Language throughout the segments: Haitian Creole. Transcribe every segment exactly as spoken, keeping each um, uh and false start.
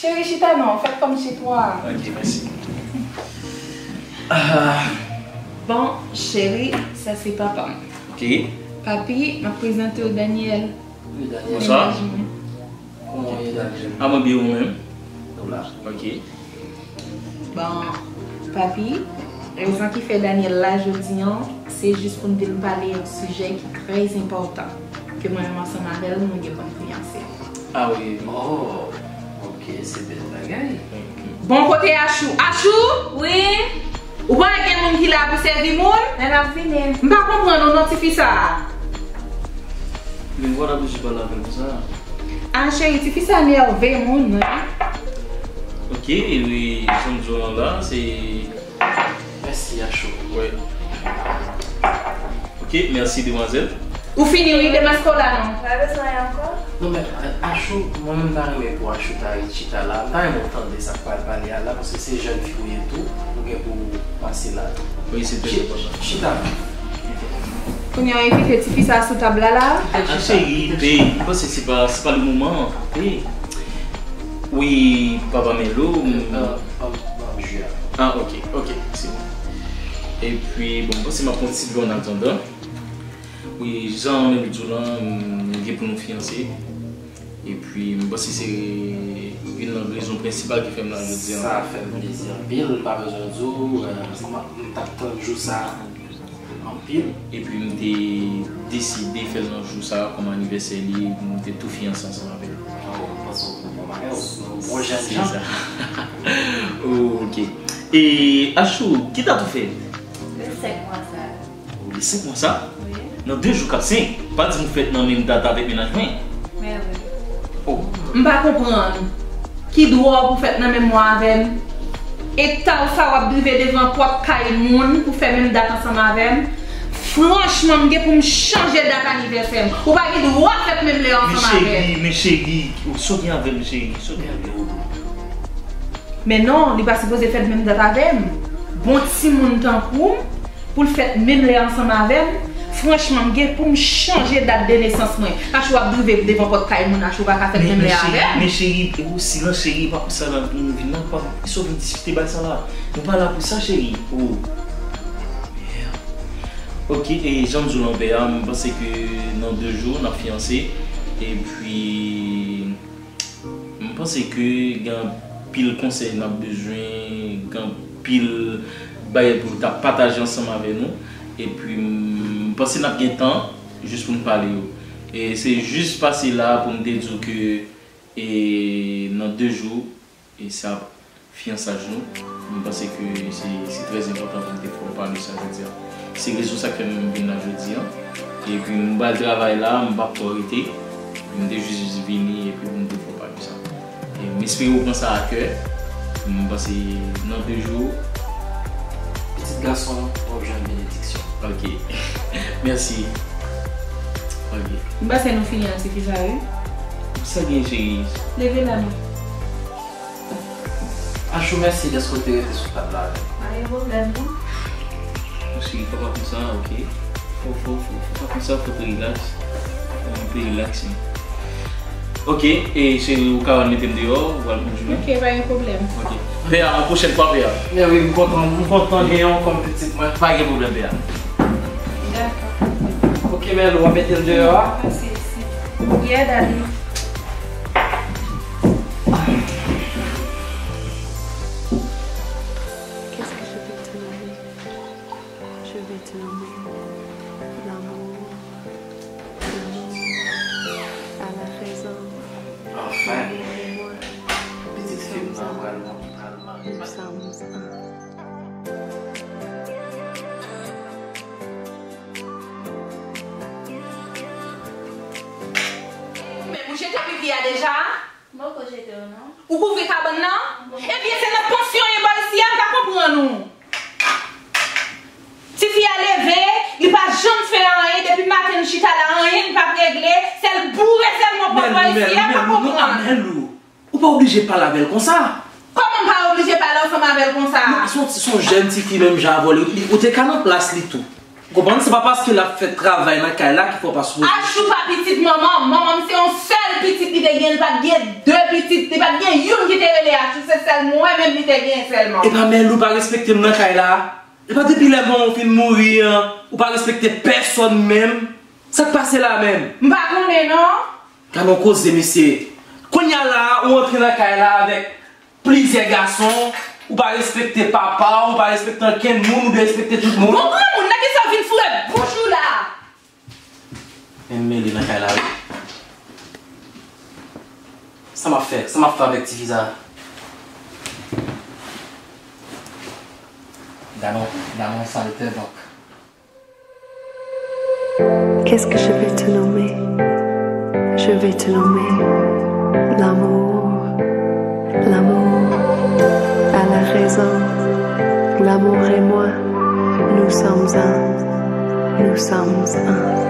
Cheri, chita non, fè kòm chitwa. Ok, mèsi. Ah. Bon, cheri, sa se papa m. Ok. Papi, m ap prezante w Daniel. Wi, Daniel. Bonswa. Mennaj mwen. Kòman w ye, Daniel? Ah, mwen byen, ou menm? Nou la. Ok. Bon, papi, rezon ki fè Daniel la jodi an, se jis pou n vin pale yon sijè ki trè enpòtan, ke mwen menm ansanm avè l, nou gen pou n fiyanse. Ah wi. Oh, ok, se bèl bagay. Bon, kote Achou? Achou? Wi? Ou pa wè gen moun ki la pou sèvi moun? Men m ap vini. M pa konprann ou non, tifi sa a. Men ou pa t oblije pale avè l konsa. Ah, cheri, tifi sa nève moun, wi. Ok, wi, jan m di w lan la, se... Mèsi, Achou. Wi. Ok, mèsi, demwazèl. Ou fini, wi, demèske w la, non? Pa bezwen ankò? Non, men, eh, Achou, mwen menm, m ta renmen pou Achou ta ret chita la. M ta renmen w tande sa k pral pale a la, paske se jèn fi w ye tou. Ou gen pou w pase la. Wi, se trè enpòtan. Chita. Kounye a, w envite tifi sa sou tab la, la? Ah, cheri, babe, m panse se pa, se pa le moman, babe. Wi, papa Melo, m... Ah, ah, ah, Julia. Ah, ok, ok, se bon. Epi, bon, m panse m ap pran ti dlo an atandan. Wi, jan mwen di w lan, m gen pou nou fiyanse. Epi, m panse se youn nan rezon prensipal ki fè m la jodi a. Sa fè m plezi anpil, m pa bezwen di w, eh, m, m t ap tann jou sa a anpil. Epi, m te deside fè l nan jou sa a kòm anivèsè li, epi nou te tou fiyanse ansanm avè l. Oh, m panse w bon bagay, w bon jèn jan. Se sa. Oh, ok. E, Achou, ki dat ou fèt? Le senk mwa sa a. Ou le senk mwa sa? Wi. Nan de jou k ap senk, pa di m ou fèt nan menm dat avèk mennaj mwen. Men wi. Oh. M pa konprann. Ki dwa w pou fèt nan menm mwa avè m? E ta w sa w ap drive devan pòt kay moun pou fè menm dat ansanm avè m? Franchman, m gen pou m chanje dat anivèsè m. Ou pa gen dwa fèt menm lè ansanm avè m. Men cheri, men cheri, sa w gen avè m, cheri, sa w gen avè m? Men non, li pa sipoze fèt menm dat avè m. Bon timoun tankou m, pou l fèt menm lè ansanm avè m, franchman, m gen pou m chanje dat de nesans mwen. Achou ap drive devan pòt kay moun, Achou pa ka fèt menm lè avè m. Men, men cheri, men cheri, e ou silans cheri, e pa pou sa la nou vin la, pa, kisa w vin diskite bagay sa la? Nou pa la pou sa, cheri. Oh. Ok, e jan m di w lan pè a, m panse ke nan de jou, n ap fiyanse. Epi, M panse ke gen anpil konsèy n ap bezwen, gen anpil bagay pou l ta pataje ansanm avè nou. Epi, m panse n ap gen tan jis pou n pale yo. E se jis pase la pou m te di w ke, e, nan de jou, e sa ap fiyansaj nou. M panse ke se, se trè enpòtan pou m te fè w pale sa jodi a. Se rezon sa k fè m vin la jodi a. Epi m pral travay la, m p ap twò rete. M te jis vini epi pou m te fè w pale sa. E m espere w pran sa a kè. M panse nan de jou. Pitit gason, w ap jwenn benediksyon. Ok. Mèsi. Ok. M panse nou fini an ti fi sa wi. Sa gen cheri? Leve la non. Achou, mèsi dèske w te rete sou tab la avè m. Pa gen pwoblèm, non. Ou serye, papa konsa, ok. Fò, fò, fò, fò pa konsa, fò te rilaks. Fò anpe rilakse. Ok, e cheri, ou ka al mete m deyò, ou pral konjoumen. Ok, pa gen pwoblèm. Ok. Pè a, yon pwochèn fwa, pè a. Men wi, m kontan, m kontan gen yon kòm pitit mwen. Pa gen pwoblèm, pè a. Dakò. Ok, Mèlou, w ap mete l deyò a? Pase isi. Yeah, daddy. Qu'est-ce que je vais te nommer? Je vais te nommer l'amour, l'amour à la raison. Enfin, l'amour et moi, pitit fi m nan pral, pral marye. Nous sommes un. Men ou jete pipi a deja? M poko jete l non. Ou kouvri kabann nan? Ebyen, se nan pansyon ye bò isi a, m pa konprann ou. Tifi a leve, li pa janm fè anyen, depi maten n chita la, anyen n p ap regle, sèl boure sèlman pòt bò isi a, m pa konprann. Mèlou, ou pa oblije pale avè l konsa. Kòman m pa oblije pale ansanm avè l konsa? Non, se yon, se yon jèn tifi menm jan avè w, li, ou te ka nan plas li tou. Ou konprann? Se pa paske l ap fè travay nan kay la ki fè w pa sipoze. Achou pa pitit manman m. Manman m se yon sèl pitit li te gen. Li pa t gen de pitit. Li pa t gen youn ki te rele Achou. Se sèl mwen menm li te gen sèlman. Epa Mèlou pa respekte m nan kay la. Epa depi lè manman w fin mouri an, ou pa respekte pèsòn menm. Sa k pase la menm? M pa konnen non. Gade yon koze, mesye. Kounye a la, ou antre nan kay la avèk plizyè gason, ou pa respekte papa w, ou pa respekte ankenn moun, ou derespekte tout moun. Bon, granmoun, nan kisa w vin foure bouch ou la? Men m mele nan kay la, wi. Sa m ap fè? Sa m ap fè avèk tifi sa a? Gade yon, gade yon saltè, donk. Qu'est-ce que je vais te nommer? Je vais te nommer l'amour, l'amour à la raison. L'amour et moi, nous sommes un, nous sommes un.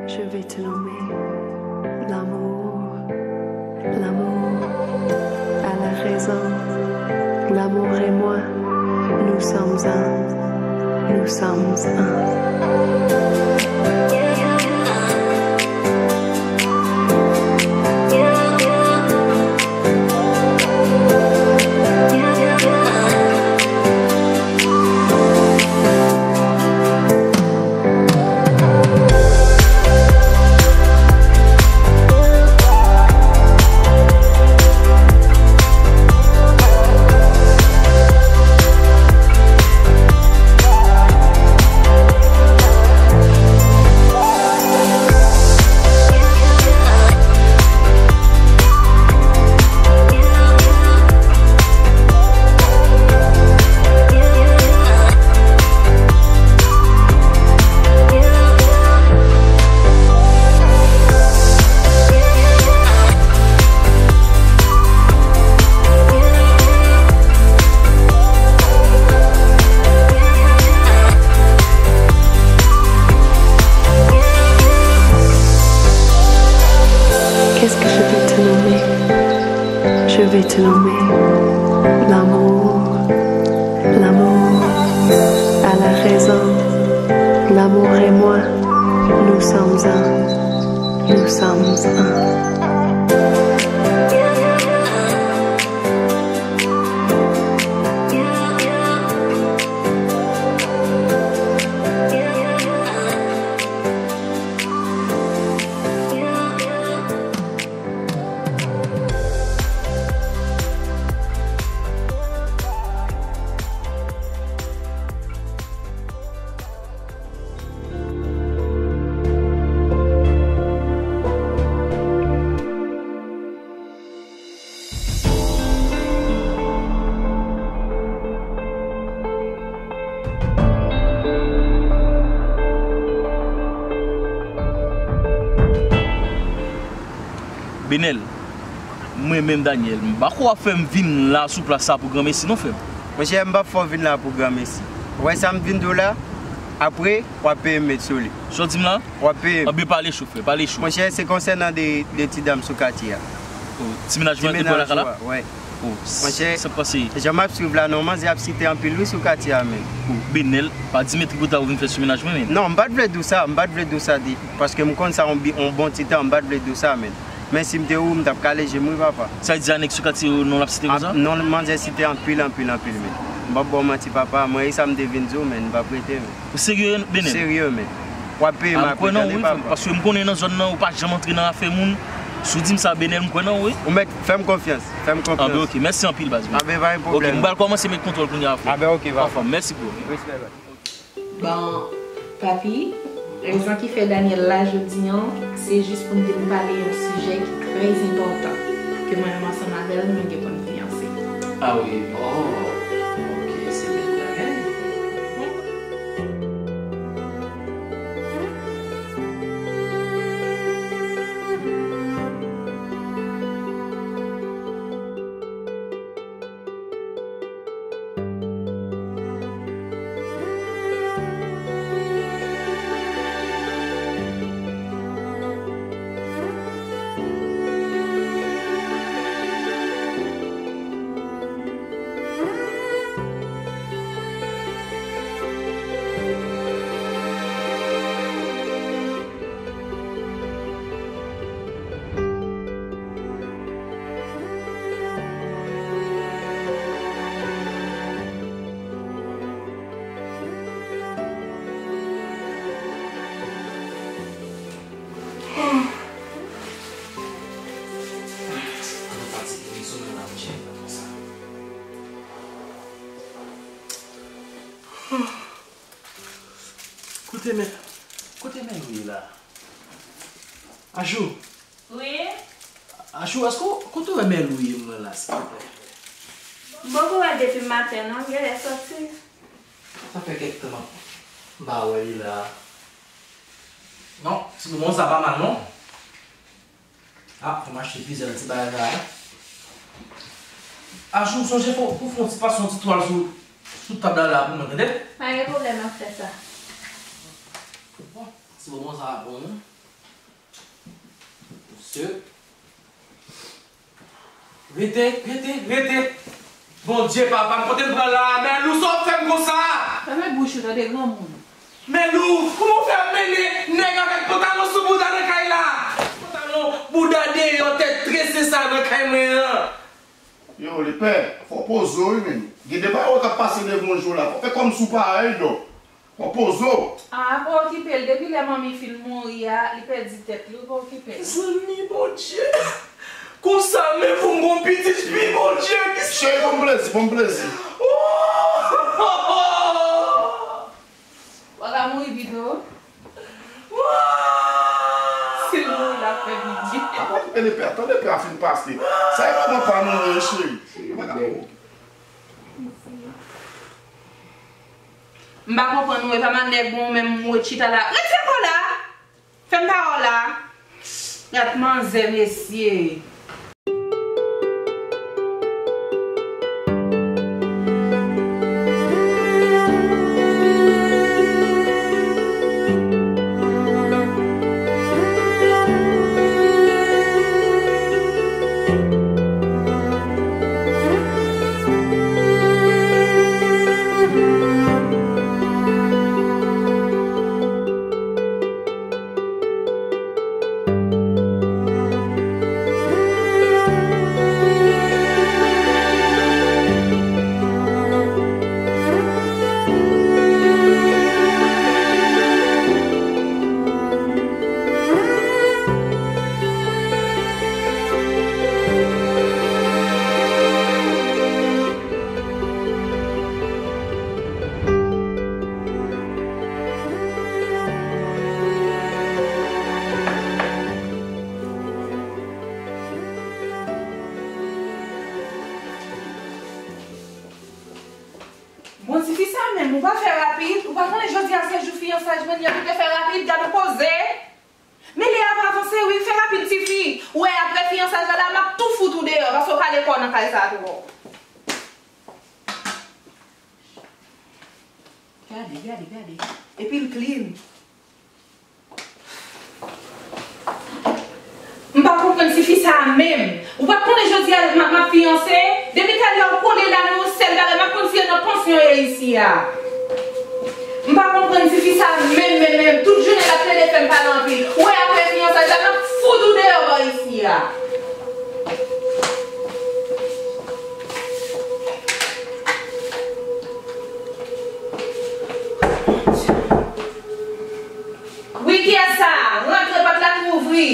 Je vais te nommer l'amour, l'amour à la raison. L'amour et moi, nous sommes un, Nous sommes un. Qu'est-ce que je vais te nommer? Je vais te nommer l'amour, l'amour à la raison. L'amour et moi, nous sommes un, nous sommes un. Benel, mwen menm Daniel, m pa kwè w ap fè m vin la sou plas sa pou granmesi non, frè m. Monchè, m p ap fè w vin la pou granmesi. Ou wè sa m vin di w la? Apre, w ap peye m met sou li. Sa w di m la? W ap peye m. Anben pale cho, frè, pale cho. Monchè, se konsènan de, de ti dam sou katye a. Oh, ti mennaj mwen te pran lakay la? Wè. Oh, monchè, sa k pase? Jan m ap swiv la non, manzè ap site anpil wi sou katye a menm. Oh, Benel, pa di m e tripotay ou vin fè sou mennaj mwen menm. Non, m pa t vle di w sa, m pa t vle di w sa, di, paske m konn sa yon bi-, yon bon ti tan, m pa t vle di w sa menm. Men si m te ou, m t ap kale je m wi papa. Sa vle di a nèg sou katye yo non l ap site konsa? Non, manzè site anpil, anpil, anpil menm. M p ap ba w manti papa, mwen e sa m te vin di w menm, m p ap rete menm. Ou serye, Benel? Serye, men. W ap peye m apre, tande, papa. Paske m konnen nan zòn nan, ou pa janm antre nan afè moun. Si w di m sa, Benel, m kwè nan ou, wi. Ou mèt fè m konfyans. Fè m konfyans. Anben, oke. Mèsi anpil, baz. Anben, pa gen pwoblèm. Oke, m pral kòmanse met kontwòl kounye a, frè. Anben, oke, papa. Anfòm, mèsi, bro. Respè, baz. Bon, papi, rezon ki fè Daniel la jodi an, se jis pou n vin pale yon sijè ki trè enpòtan, ke mwen menm ansanm avè l, nou gen pou n fiyanse. Ah wi, oh, ok, se bèl bagay. Kote men, kote men nou ye la? Achou. Wi? Achou, èske w, kote w wè Mèlou ye mwen la, silvouplè? M poko wè l depi maten non, m genlè sòti. Sa fè kèk tan m pa wè li la. Non, ti bonbon sa pa mal non. Ah, fò m achte plizyè nan ti bagay sa a. Achou, sonje fò, pou fè yon ti pase yon ti twal sou, sou tab la, la pou mwen, tande? Pa gen pwoblèm, m ap fè sa. Bon, ti bonbon sa a bon, non? Mesye. Rete, rete, rete. Bondye, papa m, kote m pran la a? Mèlou, sa w ap fè m konsa? Fèmen bouch ou, tande granmoun. Men Lou, kouman w fè ap mennen nèg avèk pantalon sou bouda nan kay la? Pantalon bouda deyò, tèt trese sa nan kay mwen an. Yo, lepè, fò w poze w, wi, men. Gen de bagay k ap pase devan w jou la. Fò w fè kòmsi w pa wè l, dò. Fò w poze w. Ah, pa okipe l. Depi lè manmi fin mouri a, li pèdi tèt li, wi, pa okipe l. Mezanmi, Bondye. Konsa, men pou m gon pitit fi, Bondye, ki... Cheri, fè m plezi, fè m plezi. Oh! W a ka mouri pito. Si l mouri, l ap fè bidye. Apa, lepè, tan lepè a fin pase. Sa e kòman pa nou, cheri? Cheri, pa ka mouri. M pa konprann ou, e pa manèg bon menm ou chita la. Retire kò la! Fè m pawòl la. Gad manzè, mesye. Bon, tifi sa menm, ou pa fè rapid, ou pa konnen jodi a se jou fiyansaj mwen, yo te fè rapid, gad ou koze. Men lè a pa avanse wi, fè rapid tifi. Ou wè apre fiyansaj la, la m ap tou fout ou deyò, paske w kale kò w nan kay sa twò. Gade, gade, gade. Epi l clean. M pa konprann tifi sa a menm. Ou pa t konnen jodi a m ap, m ap fiyanse? Depi talè ou konnen la nou sèl bagay, m ap konn si e nan pansyon ye isi a. M pa konprann tifi sa a menm, menm, menm. Tout jounen l ap plede fè m pale anpil. Ou wè apre fiyansaj la, m ap fout ou deyò bò isi a. Wi, kiyès sa? Rantre, pòt la tou ouvri.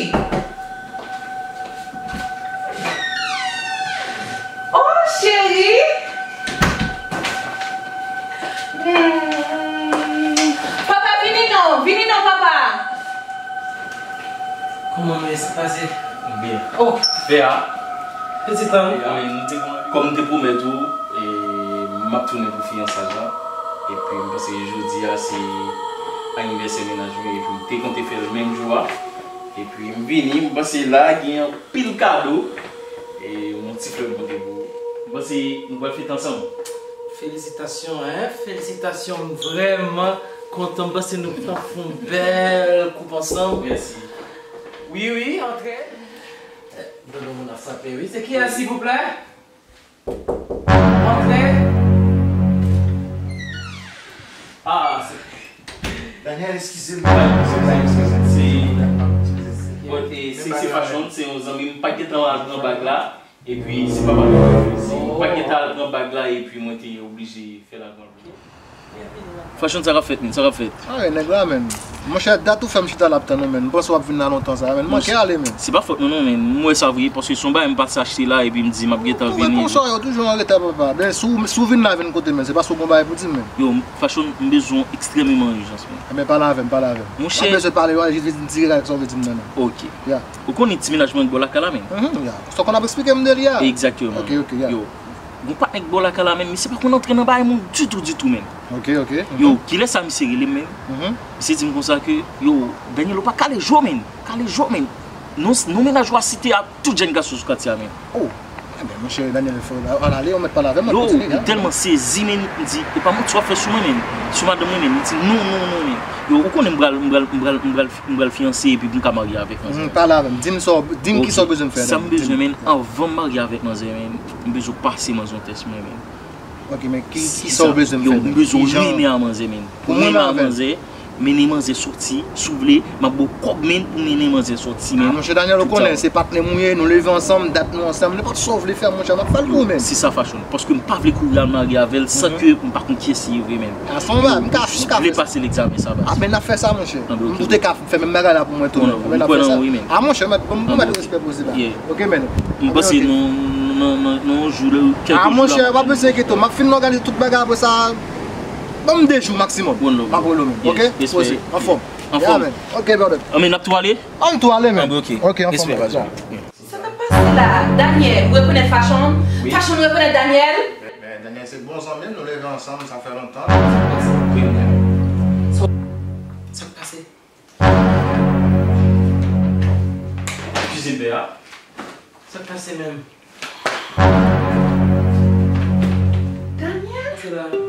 Oh, cheri! Hmm. Papa, vini non, vini non, papa. Kòman nou ye, sa pase? Byen. Oh, pè a. Pitit lan. Pè a, men nou te, kòm m te pwomèt ou, e, m ap tounen pou fiyansaj la. Epi m panse jodi a se anivèsè mennaj mwen, epi m te konte fè l menm jou a. Epi m vini, m panse la gen anpil kado. E yon ti flè m pote pou ou. M panse nou pral fete ansanm. Felisitasyon, hein? Felisitasyon, m vrèman kontan. M panse nou pral fè yon bèl koup ansanm. Mèsi. Wi, wi, antre. Eh, dodo moun ap frape, wi. Se kiyès, silvouplè? Antre. Ah, se Daniel, eskize m. Se, bon, e, se, se Fashion, se yon zanmi m, m pa t gentan al pran bag la, epi se papa m, se, m pa t gentan al pran bag la, epi mwen te oblije fè l al pran l pou mwen. Fashion, sa k ap fèt, menn, sa k ap fèt? Ah, nèg la, menn. Monchè, dat ou fè m chita la ap tann ou, menn. M panse w ap vin la lontan sa, menn. M manke ale, menn. Se pa fòt mwen non, menn. M wè sa vre, paske se yon bagay m pase achte la, epi m di m ap gentan vini. Ou wè konsa yo toujou an reta, papa. Ben, si w, si w vin la, vin kote m, menn. Se paske w gon bagay pou di m, menn. Yo, Fashion, m bezwen w ekstrèmeman ijans, menn. Enben, pale avè m, pale avè m. Monchè. Ou pa bezwen pale, w a jis vin dirèk ak sa w vle di m nan, menn. Ok. Ya. Ou konnen ti mennaj mwen bò lakay la, menn. Mhm, ya. Sa w konn ap eksplike m de li a? Egzakteman. Ok, ok, ya. Yo. Gon patnè k bò lakay la, menn, misye pa konn antre nan bagay moun ditou, ditou, menn. Ok, ok. Yo, kilè sa misye rele m, menn? Mhm. Misye di m konsa ke, yo, Daniel, ou pa kale jwe w, menn. Kale jwe w, menn. Non, non mennaj ou a site a tout jèn gason sou katye a, menn. Oh. Enben, monchè Daniel, fò, ann ale, ou mèt pale avè m, mwen kontinye, hein. Yo, m tèlman sezi, menn, m di, e pa manti w ap fè sou mwen, menn. Sou madanm mwen, menn. Li di, non, non, non, menn. Yo, ou konnen m pral, m pral, m pral, m pral, m pral fiyanse epi m ka marye avèk manzè. Mhm, pale avè m. Di m sa w, di m kisa w bezwen m fè. Ok. Sa m bezwen, menn, anvan m marye avèk manzè, menn, m bezwen w pase manzè yon tès mwen, menn. Ok, men ki, ki sa w bezwen m fè, men? M bezwen w renmen a manzè, men. Pou renmen a manzè, mennen manzè soti, si w vle, m ap ba w kòb, men, pou mennen manzè soti, men. Ah, monchè Daniel, ou konnen, se patnè m ou ye, nou leve ansanm, dat nou ansanm, nenpòt sa w vle fè, monchè, m ap fè l pou ou, men. Se sa, Fashion, paske m pa vle kouri al marye avè l san ke m pa konn kiyès li ye vre, men. Ah, se yon bagay, m ka, m ka fè sa. Si w vle pase l egzamen sa, baz. Ah, men n ap fè sa, monchè. M tou te ka fè menm bagay la pou mwen tou, men. Mwen ap fè sa. Ah, monchè, mèt, bon, bon, mèt respè pou ou, se la. Ok, men. M panse nan, nan, nan, nan yon jou, kèlke jou la. Ah, monchè, pa bezwen enkyete w. M ap fin òganize tout bagay apre sa. Ban m de jou maksimòm. M ap rele w, men. Ok? Poze. Anfòm. Anfòm. Ok, brother. Anben, n ap tou ale? Ann tou ale, men. Ok, anfòm, baz. Sa k ap pase la? Daniel, ou rekonèt Fashion? Wi. Fashion rekonèt Daniel? Men Daniel se bon zanmi m, nou leve ansanm, sa fè lontan. Wi, men. Sa k pase? Kizin pè a. Sa k pase menm? Daniel? Daniel!